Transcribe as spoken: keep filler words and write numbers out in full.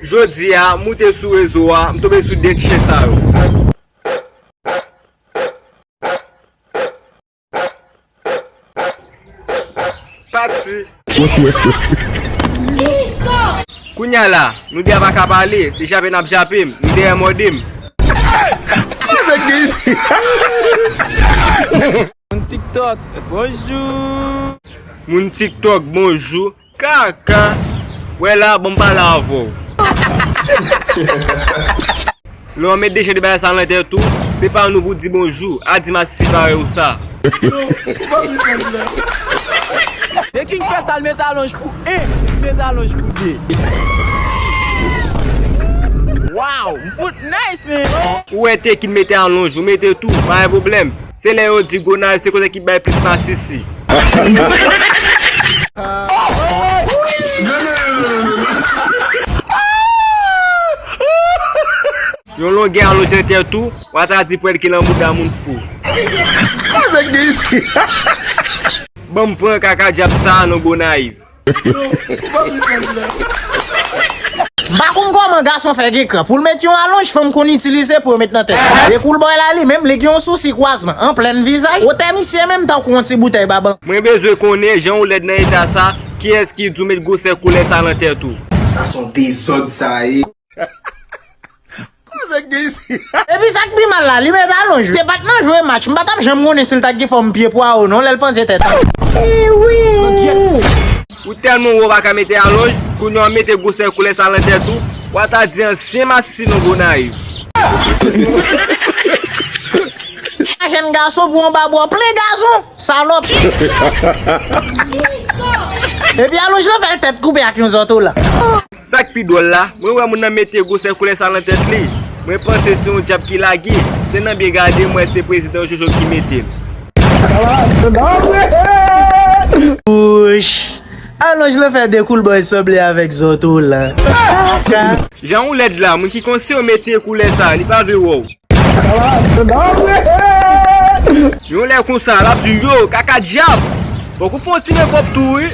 Jodi a, m moute sou rezo a, m tonbe sou de ti chen sa yo. Pati. Kounye a la, nou de a pa ka pale, se jape n ap jape m, nou dèyè mòde m. Moun TikTok, bonjou. Moun TikTok, bonjou. Kaka. Wè la, bon, m pale avè w. Lè w met de jan de bagay sa nan tèt ou, se pa nou pou di bonjou. A di masisi parèy ou sa. The King fè sa, l met alonj pou en, l met alonj pou de. Wow, m fout nice, man. Ou wè Tekin mete alonj, ou mete tou, pa gen pwoblèm. Se lè yo di Gonayiv se kote ki bay plis masisi. Yon longè alonj nan tèt ou, w a ta di pwèl ki nan bouda moun fou. Ban m pran kaka dyab sa a nan Gonayiv. M pa konn kòman gason fè gen kran. Pou l met yon alonj, fanm konn itilize pou yo met nan tèt. E Cool Boy la li menm, li gen yon sousi kwazman an plen vizaj. Wotè misye menm tankou yon ti boutèy baban. Mwen bezwen konnen jan ou lèd nan eta sa, kiyès ki di w met gwosè koulè sa nan tèt ou? Sa se yon dezòd sa ye. Epi sa k pi mal la, li met alonj. Te pa t nan jwe match, m pa t ap janm konnen si l ta gen fòm pye pwawo non, lè l panze tèt an. Ou tèlman wo w pa ka mete alonj, kounye a w mete gwosè koulè sa nan tèt ou, w a ta di ansyen masisi nan Gonayiv. Jèn gason pou yon babò plen gazon. Salòp! Epi alonj lan fè l tèt koupe ak yon zòtolan. Sa k pi dwòl la, mwen wè moun nan mete gwosè koulè sa nan tèt li. Mwen panse se yon dyab ki lage. Se nan byen gade m wè se prezidan Jojo ki mete l. Wouch! Alonj lan fè de Cool Boy sanble avèk zòtolan. Kaka! Jan ou lèd la, moun ki konn si yo mete koulè sa, li pa vle wè w. Yon lè konsa, l ap di, yo, kaka dyab. Fòk ou fè yon ti mekòp tou, wi.